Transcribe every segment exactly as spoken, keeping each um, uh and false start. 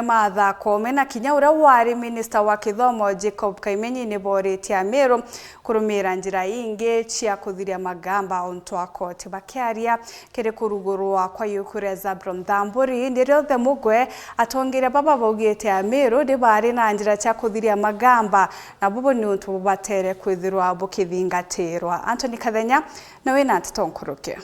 Martha Koome na kinya uria wari minista wa kithomo Jacob Kaimenyi ni booritie Amiru kurumira njira ingi cia kuthiria magamba untu a koti. Bakiaria kiri kurugurwa kwa iuku ria Zabron Thamburi, ni riothe Mugwe, atongeria baba baugite Amiru ni bari na njira cia kuthiria magamba, na bubu ni untu bubatere kwithirwa bukithingatirwa. Anthony Kathenya nawe na nteto nkuruki.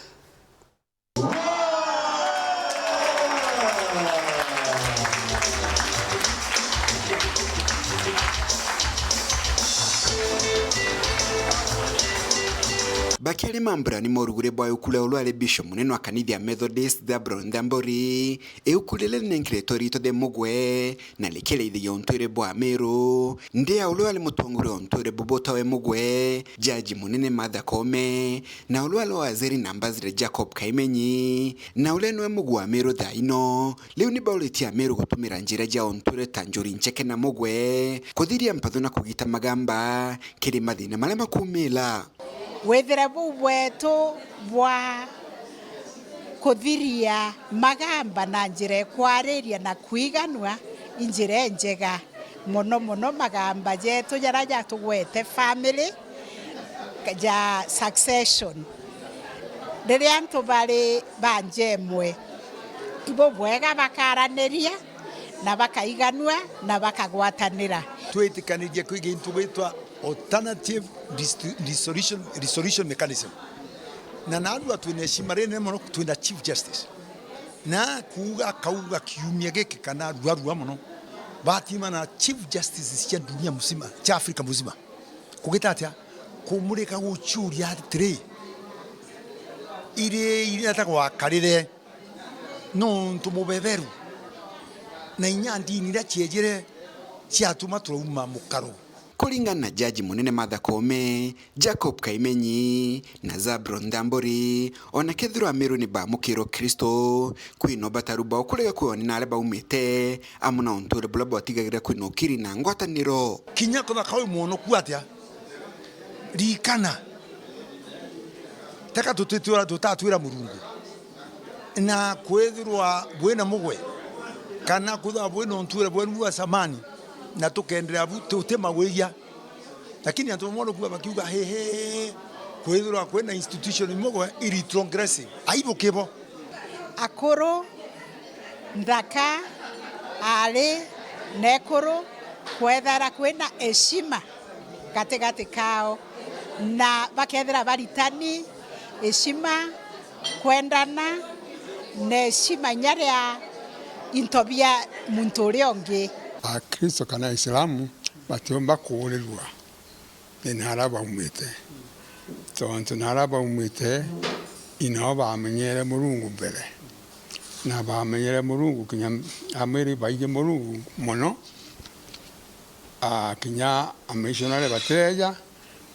Bakiaria mambura ni morugure bwa iuku ria uria ari Bishop munene wa kanitha ya Methodist, Zabron Thamburi. Iuku riri rinenkiritwe riitwa The Mugwe, na rikiraithagia untwire bwa Amiru, ndi ya uria ari mutongoria wa untwire bubu tawe Mugwe, Jaji Munene Martha Koome, na uria ari waziri na ambassador Jacob Kaimenyi, na uria niwe Mugwe wa Amiru thaa ino. Riu ni bauritie Amiru gutumira njira cia untwire ta Njuri Ncheke na Mugwe, kuthiria mpatho na kugita magamba kiri mathina maria makumira. Withire buu bwetu bwa kuthiria magamba na njira ikwariria na kwiganua i njira injega, mono mono magamba jetu jaria jatugwete family ja succession. Riria antu bari ba njemwe, ibo bwega bakaraniria na bakaiganua na bakagwatanira. Twitikanirie kwiga into gwitwa alternative distri-, dissolution, resolution mechanism. Na narua twina heshima rinene mono twina Chief Justice. Na kuuga akauga kiumia giki kana ruarua mono, batimana na Chief Justices cia dunia mzima, cia Africa mzima. Kugita atia? Kumurika guciuria atiri, iri iria ta gwakarire nontu mubeberu na inya ndini iria ciejire ciatuma turauma mukaro. Kuringana na Jaji Munene Martha Koome, Jacob Kaimenyi na Zabron Thamburi, ona kethirwa Amiru ni bamukira Ukristo, kwina ubataru bwao kurega kwiyonera aria baumite, amwe na untu uria buria bwatigagira kwina ukiri na ngwataniro. Kinya kuthaka wi mwonoku atia, ririkana, teka tutwitwira, tutatwira Murungu. Na kwithirwa bwina Mugwe, kana kwithirwa bwina untwire bwenu bwa zamani, na tukenderea bu, tutimagwiria. Lakini antu bamwe nukuga bakiuga, "He, he, he, kwithirwa kwina institution imwe gwe i retrogressive." Aibu kibo. Akuru, nthaka, aari, na ekuru, kwethira kwina heshima gatigati kao, na bakethira baritani heshima, kwendana, na heshima inya ria into bia muntu uria ungi. Akristo kana Aislamu batiumba kuurirua ni naria baumite, tontu naria baumite inao bamenyere Murungu mbere, na bamenyere Murungu kinya Amiru baiji Murungu mono, a, kinya amishonari batireja,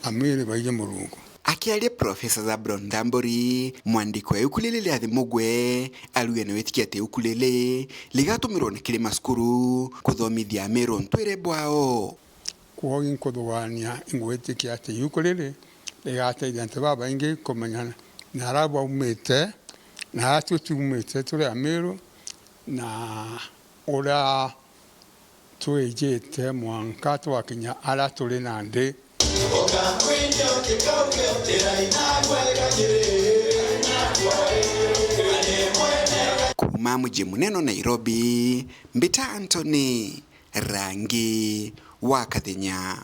Amiru baiji Murungu. Akiaria Profesa Zabron Thamburi, mwandiki wa iuku riri ria The Mugwe, arugire ni witikia ati iuku riri rigatumirwa na kiri macukuru kuthomithia Amiru untwire bwao. Kwogu inkuthugania, ingwitikia ati iuku riri rigateithia antu babaingi kumenya naria baumite, naria twi tuumite turi Amiru, na uria twijite mwanka twakinya aria turi nandi. Kuuma muji munene Nairobi, mbita Anthony Rangi wa Kathenya.